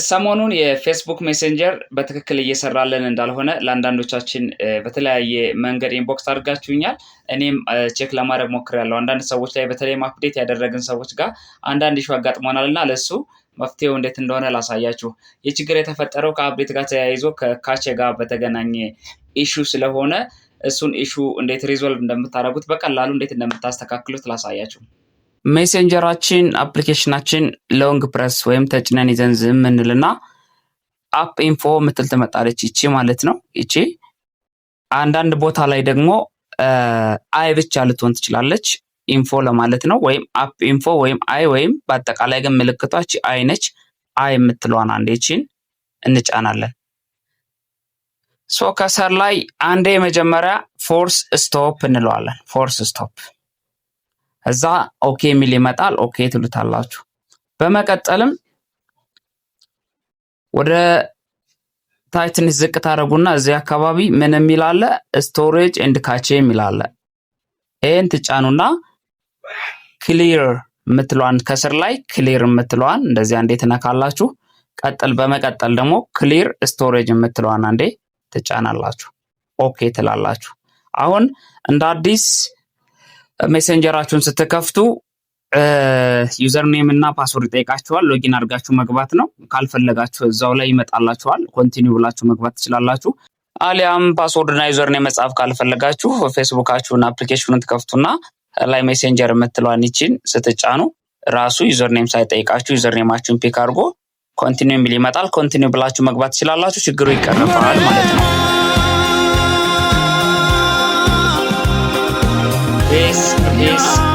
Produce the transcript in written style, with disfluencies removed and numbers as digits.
ሰሞኑን የፌስቡክ ሜሴንጀር በትክክል እየሰራልን እንዳልሆነ ለአንዳንዶቻችን በተለያየ መንገድ inbox አድርጋችሁኛል። እኔም check ለማድረግ ሞክሬያለሁ። አንዳንድ ሰዎች ላይ፣ በተለይም update ያደረግን ሰዎች ጋር አንዳንድ issue አጋጥሞናል እና ለእሱ መፍትሄው እንዴት እንደሆነ ላሳያችሁ። ይህ ችግር የተፈጠረው ከ update ጋር ተያይዞ ከ cache ጋር በተገናኘ issue ስለሆነ እሱን issue እንዴት resolve እንደምታደርጉት፣ በቀላሉ እንዴት እንደምታስተካክሉት ላሳያችሁ። ሜሴንጀራችን application ኣችን long press ወይም ተጭነን ይዘን ዝም እንልና app info ምትል ትመጣለች። ይቺ ማለት ነው። ይቺ አንዳንድ ቦታ ላይ ደግሞ i ብቻ ልትሆን ትችላለች። Info ለማለት ነው። ወይም app info ወይም i ወይም በአጠቃላይ ግን ምልክቷ i ነች። i የምትለዋን አንዴ ይቺን እንጫናለን። So ከስር ላይ አንዴ መጀመሪያ force stop እንለዋለን። Force stop፣ እዛ okay የሚል ይመጣል። Okay ትሉታላችሁ። በመቀጠልም ወደ ታች ትንሽ ዝቅ ታደርጉና እዚህ አካባቢ ምን የሚል አለ? Storage and cache የሚል አለ። ይህን ትጫኑና clear የምትለዋን፣ ከስር ላይ clear የምትለዋን እንደዚህ አንዴ ትነካላችሁ። ቀጥል በመቀጠል ደግሞ clear storage የምትለዋን አንዴ ትጫናላችሁ። Okay ትላላችሁ። አሁን እንደ አዲስ ሜሴንጀራችሁን ስትከፍቱ username እና password ይጠይቃችኋል። Login አድርጋችሁ መግባት ነው። ካልፈለጋችሁ እዛው ላይ ይመጣላችኋል። Continue ብላችሁ መግባት ትችላላችሁ። አሊያም password እና username መጻፍ ካልፈለጋችሁ ፌስቡካችሁን application ኑን ትከፍቱና ላይ ሜሴንጀር የምትለዋን ይችን ስትጫኑ ራሱ username ሳይጠይቃችሁ username ኣችሁን pick አድርጎ continue የሚል ይመጣል። Continue ብላችሁ መግባት ትችላላችሁ። ችግሩ ይቀረፋል ማለት ነው። Peace, peace.